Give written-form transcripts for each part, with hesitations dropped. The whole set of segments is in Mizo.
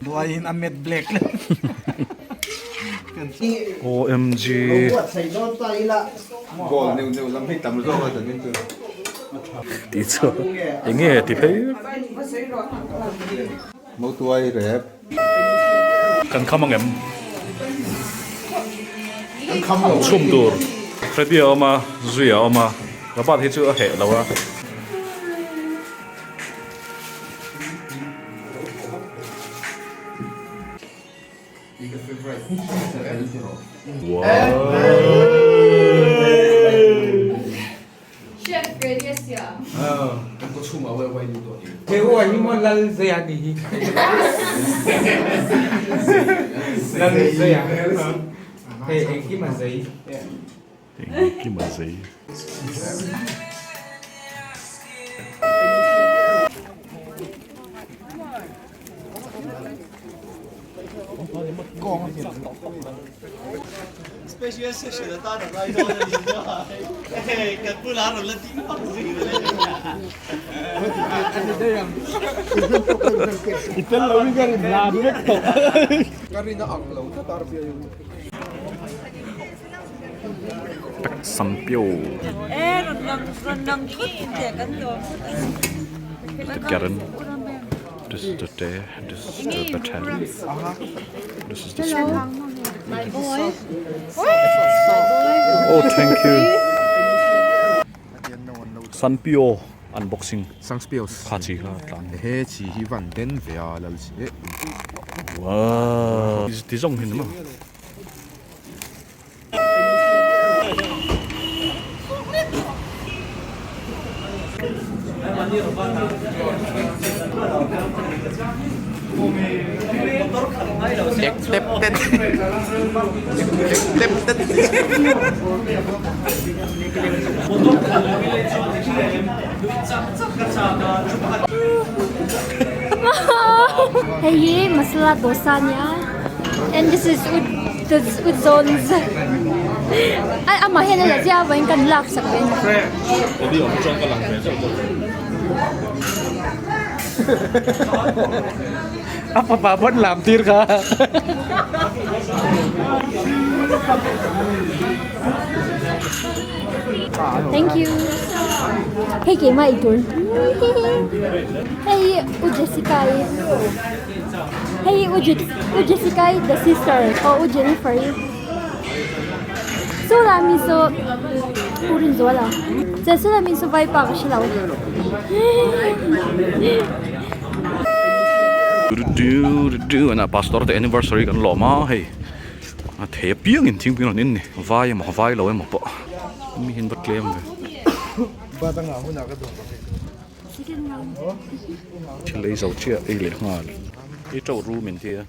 Duaiin a met black OMG. Goal neuh neuh lam hi tam zawk a zanin chu. Tih chu enge ti phei vek. Motuai rep. Kan kham angem? Kan kham lo. Chhum tur. Freddy a awm a, Zui a awm a, Rabat hi chu a heh lo a. Engkim a zei. Sampio. The Karen. This is the day. This is the battalion. This is the school. Oh, thank you. Sanpio unboxing. Sangspios. Kha chi kha tlan. He chi hi van den ve a lal chi. Wow. Ti zawng hin ma. Hei hi masala dosa a nia and this is Utzonz amah hian a la zia avangin kan lak sak ve a ni. A fapa pawn lam tir kha. Thank you. Hei keimah ei tur. Hei U Jessica i. Hei U U Jessica i the sister or U Jennifer i. Saw lai mi saw U Rinzuala. Chuan saw lai mi saw vaipa ka hre lo. Pastor te anniversary kan lawm a hei. A thei apiang in thingpui rawn in ni vai emaw vai lo emaw pawh mi hian va tlem ve thil ei zo chiah ei leh nghal i to room in tia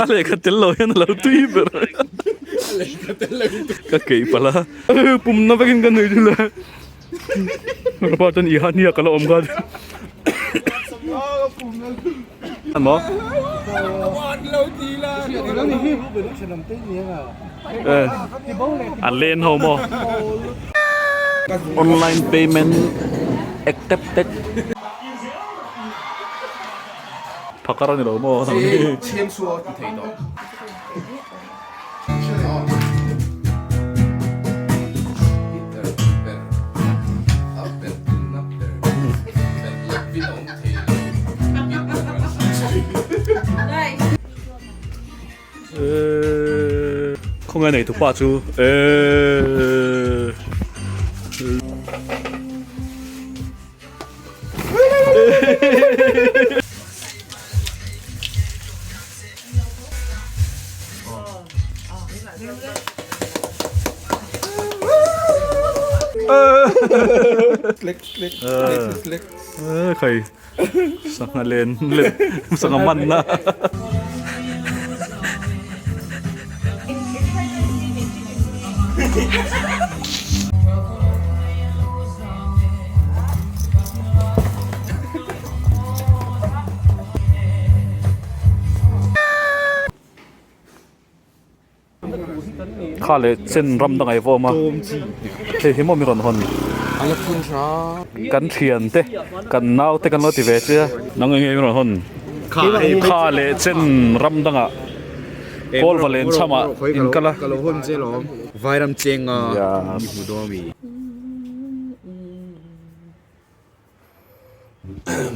a lehkha tel lo hian a lo tui ber ka keih palh a pumna vekin ka nui thil a. Pa chuan i hania ka la awm kha maw an len ho maw online payment accepted phakar a ni lo maw. Khawngaih nei tupa chu eeee. Khai sangha len len sangha man na. Kha leh chen ram dang ai vawm a hei hi maw mi rawn hawn. Kan thian te kan nau te kan lo ti ve che a. Nang eng eng rawn hawn kha leh chen ram dangah kawl va len chhamah in kal a. Ka lo hawn che lawm. Vairam chenga i hmu dawn ami?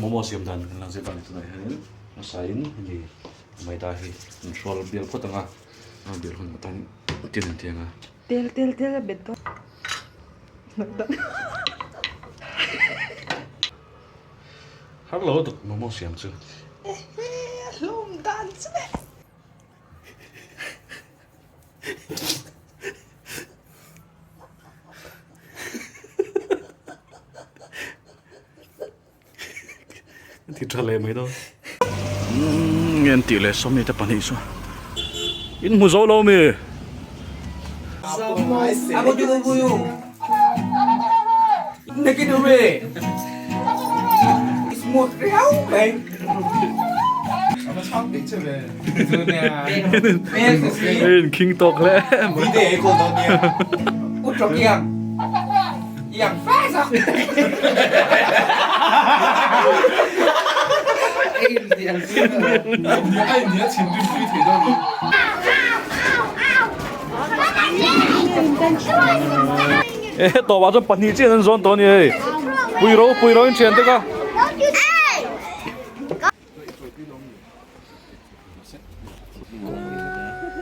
Momo siam dan kan lang zir dan tunah hianin hmasain hemi maida hi an hrual bial phawt ang a, a bial hun atan tin an ti ang a. Tel tel tel a bet dawn. Har lo lutuk momo siam chu. Ehe a hlawm dan chu e. Ti tha leh mai dawn. Nge an tih leh sawmni te pahnih chu in hmu zo lo mi. In khing tawk hle mai. E tawpah chuan pahnih chiah an zawn tawh a ni hei pui ro pui ro in thian te kha.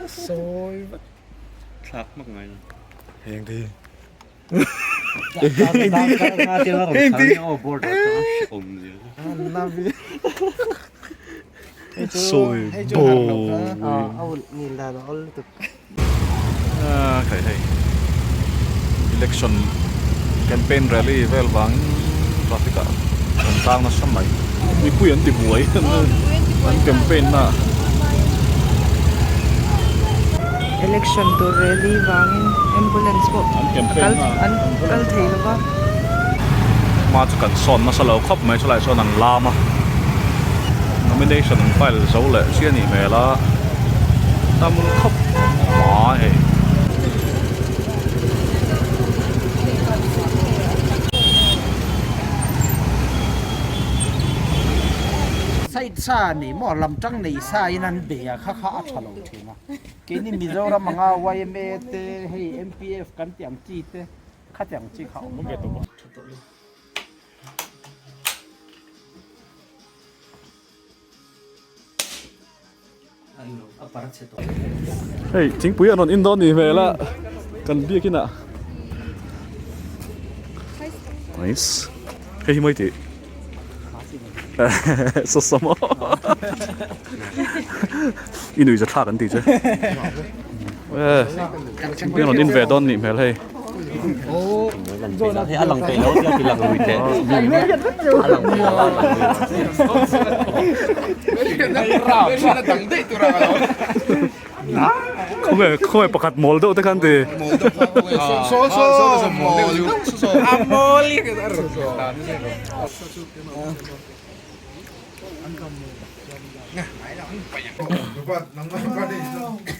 Sawi Khai hei election campaign rally vel vangin traffic ah an tang nasa mai mipui an ti buai an campaign na Election tur rally vangin ambulance pawh an kal thei lo va. Hma chu kan sawn nasa lo khawp mai chulaiah chuan an lam a nomination an file zo leh chiah a nih hmel a tam khawp mai hei. Side sa ni maw lam tang nei sa in an bei a kha kha a tha lo thin a keini Mizoram anga yma te hei MPF kan tih ang chi te Khatiang chi kha awm ve tawh bawk. Hei thingpui an rawn in dawn ni hmel a kan biakin ah nice hei hi mawi tih saw saw maw i nuih zathlak an tih chu thingpui an rawn in ve dawn nih hmel hei. Khawnge khawnge pakhat mawl deuh te khan ti.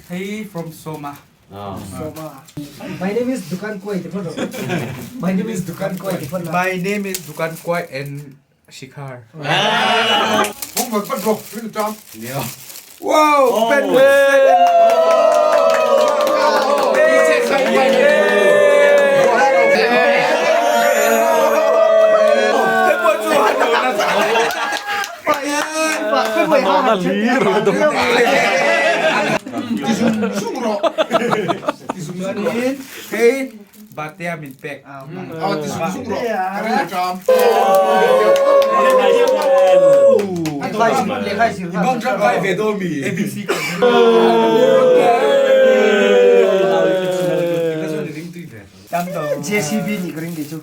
Hey from Soma. My name is Dukan Kuai. My name is Dukan Kuai. My name is Dukan Kuai and Shikhar. Wow, Ben Hei Batea min pek. JCB nih ka ring ti cu.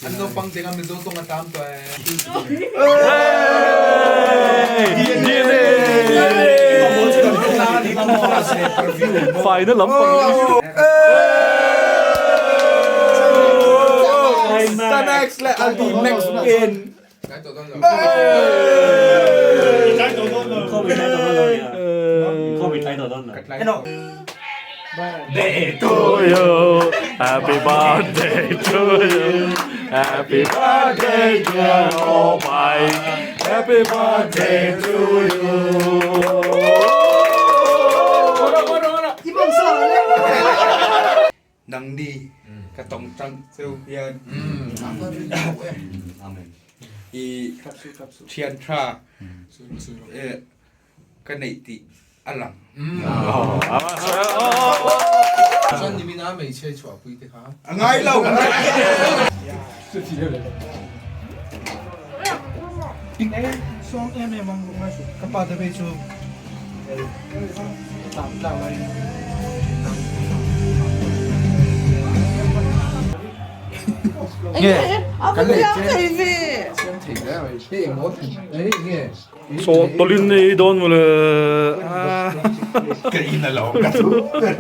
An naupang te kha Mizo tawng a tam tawh e. Faina lampang. Sanex leh Aldi Max in. Day to you Happy birthday to you Happy birthday dear Opai Happy birthday to you Nangni ka tawng tang cheu hian i thian tha ka neih tih a lang. A ngai lo. Saw tawlhin nei dawn mawle. Ka in a lo ka thu ber.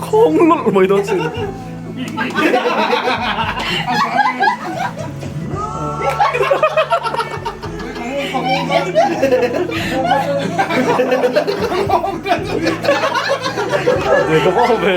Khawng lawlh mai dawn sin. Ka va ve.